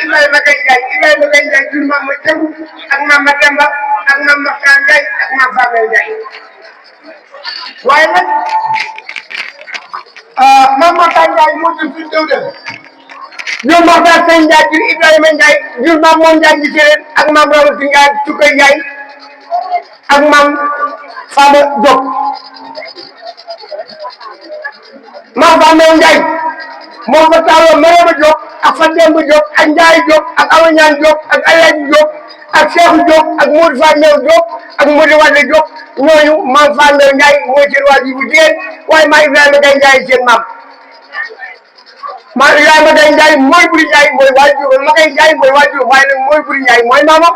Ibrahima Gaye Ndiaye jur maam ma Demba ak maam ma Demba ak maam Maxtaan Ndiaye ak maam Fane Ndiaye waaye nag maam Maxtaan Ndiaye moo jur fi teew de jur Maxtaan Sëñ Ndiaye jur Ibrahima Ndiaye jur maam moom Ndiaye ji séeréer ak maam Ramatu Ndiaye Tukkay Ndiaye ak maam Fama Diop maam Fane Ndiaye moo fa taaloo Marama Diop ak Fa Demba Diop ak Ndiaye Diop ak Awa Ñaan Diop ak Alaaji Diop ak Cheikh Diop ak Modou Fane Diop ak Modou Wade Diop ñooñu maam Fane Ndiaye mooy seen waajur bu jigéen waaye maa Ibrahima Gaye Ndiaye seen maam maa Ibrahima Gaye Ndiaye mooy Buri Ndiaye mooy waajur ma Gaye Ndiaye mooy waajur waaye nag mooy Buri Ndiaye mooy maamam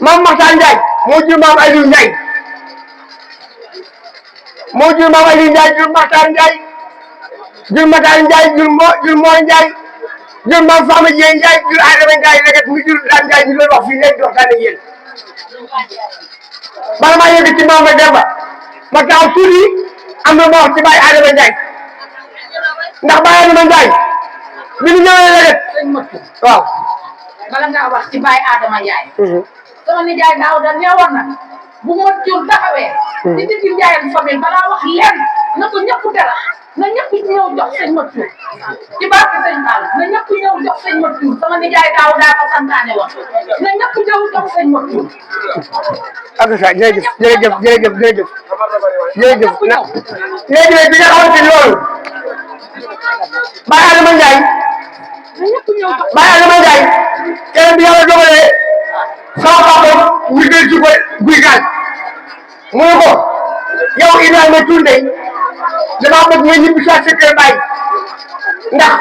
maam Maxtaan Ndiaye moo jur maam Aliou Ndiaye moo jur maam Aliou Ndiaye jur Maxtaan Ndiaye jur Maxtaan Ndiaye jur Mor Ndiaye jur maam Fama Dieng Ndiaye jur Adama Ndiaye léegi mu jur Dame Ndiaye ñu doon wax fii léegi waxtaan ak yéen bala maa yëg ci maam Demba ma taxaw tuuti am na ma wax ci Baye Adama Ndiaye ndax Baye Adama Ndiaye bi ñu ñëwee léegi waaw. bala ngaa wax ci Baye Adama Ndiaye. sama nijaay daaw da neewoon na bu ma jur taxawee. di digg Ndiaye famille balaa wax lenn na ko ñëpp dara na ñëpp ñëw jox sëñ ma tuur ci barke sëñ Fall na ñëpp ñëw jox sëñ ma tuur sama nijaay daaw daa ko santaane woon na ñëpp ñëw jox sëñ ma tuur. ak sa jërëjëf jërëjëf jërëjëf jërëjëf jërëjëf na léegi nag bi nga xamante ni loolu Baye Adama Ndiaye Baye Adama Ndiaye kenn bi yàlla dogalee sama papa ñu del ci ko guy gaal mu ne ko yow Ibrahima Touré damaa bëgg nga ñibbi sa kër Baye ndax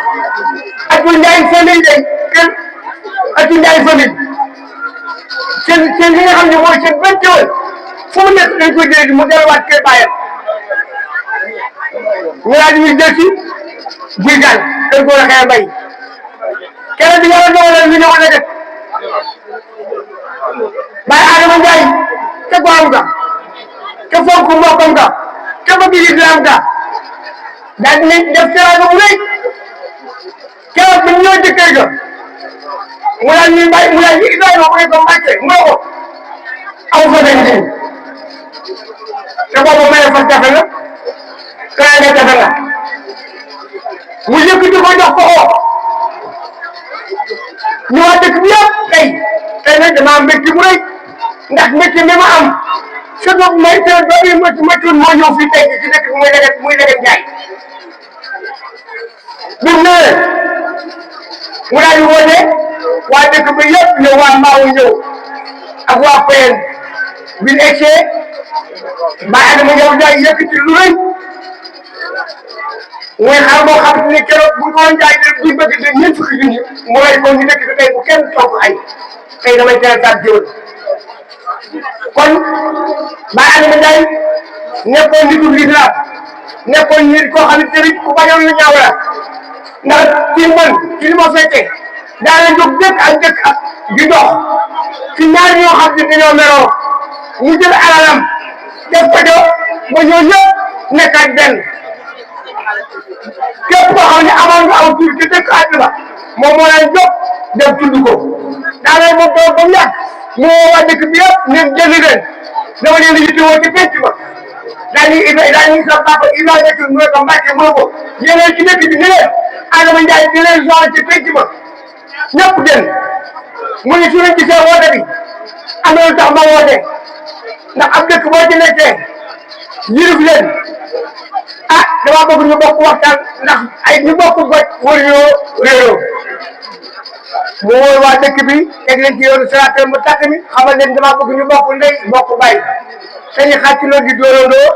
Atul Ndiaye famille day kenn Atul Ndiaye famille seen li nga xam ne mooy seen benn teewal fu mu nekk dañ koy jëlee mu delluwaat kër Baye ñu daal di ñuy jël ci guy gaal kër góor a xëy a bay keneen bi yàlla dogalee ñu ñëwoon a def Baye Adama Ndiaye te goram ga te fonk mbokkam ga te bëgg islam ga daal di def teraanga bu rëy keroog bi ñu ñëw jëkkër ga mu daal ñuy mbay mu daal ñu Ibrahima mu ne ko Mbàkke mu ne ko aw fa dañ diw te boobu maye fa jafe na teraanga jafe na mu yëkkati ko jox ko ñu waa dëkk bi yëpp tey nag dama am mbégte mu rëy ndax mbégte mi ma am surtout may teel ba bii ma tuut moo ñëw fii tey ci dëkk bi muy Légué Ndiaye bi mu ñëwee mu daal di woote waa dëkk bi yëpp ñëw waa Mbaaw ñëw ak waa Payeen bi ñu egsee Baye Adama Ndiaye yëkkati lu rëy mooy xar boo xam ne keroog bu ñu woon jaay buñ bëgg de ñeent fukki junni mu lay ko ñu dëkk bi tey bu kenn togg ay tey damay teel a jiwal kon Baye Adama Ndiaye nekkoon nitu lislaam nekkoon nit koo xam ne tamit ku bañoon lu ñaaw la ndax ci man ci li ma fekkee daana jóg dëkk ak dëkk ak di dox ci ñaar ñoo xam ne dañoo meroo mu jël alalam def ko jo ba ñoo ñëpp nekkaat benn képp koo xam ne amoon nga aw tur ci dëkk àdduna moom moo leen jóg dem tudd ko daanaka moom ba mu yàgg mu woo waa dëkk bi yëpp ne jënd leen dama leen di yittewoo ci penc ma daañu sa papa Ibrahima Touré mu ne ko Mbàkke mu ne ko yéen ci dëkk bi ne leen Adama Ndiaye di leen soxla ci penc ma ñëpp den mu ne su leen gisee woote bi am na lu tax ma woote ndax ab dëkk boo ci nekkee yirif leen ah dama bëgg ñu bokk waxtaan ndax ay ñu bokk goj wër ñoo réeroo mu wóor waa dëkk bi teg leen ci yoonu siraatal mu tàkk mi xamal leen dama bëgg ñu bokk ndey bokk bay te ñu xàccloo di dóorandoo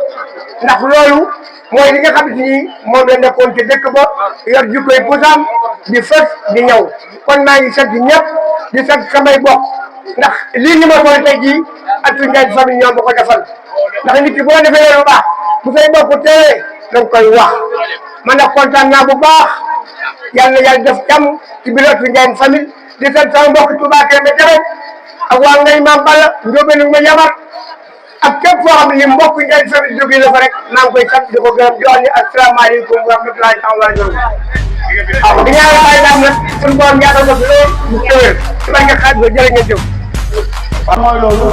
ndax loolu mooy li nga xam ni moom la nekkoon ci dëkk ba yor jukkoy pusaam di fës di ñëw kon maa ngi sant ñëpp di sant samay bokk ndax lii ñu ma soxla tey jii Atou Ndiaye famille ñoom ba ko defal ndax nit ki boo defee lu baax bu say bokk teewee da nga koy wax man nag kontaan naa bu baax yàlla na yàlla def jàmm ci biir Atou Ndiaye famille di sant sama mbokk Touba Kébé tamit ak waa ngay Maam Balla Ndiobène ma Yamar ak képp foo xam ne mbokk Ndiaye famille jógee la fa rek maa ngi koy sant di ko gërëm di wax ni asalaamaaleykum wa rahmatulahi taala wa barakatuh waaw di ñaanal bàyyi daam nag suñu borom yaatal ko fi lool mu tëwër ci barke xaaj ba jërë ngeen jëf mooy loolu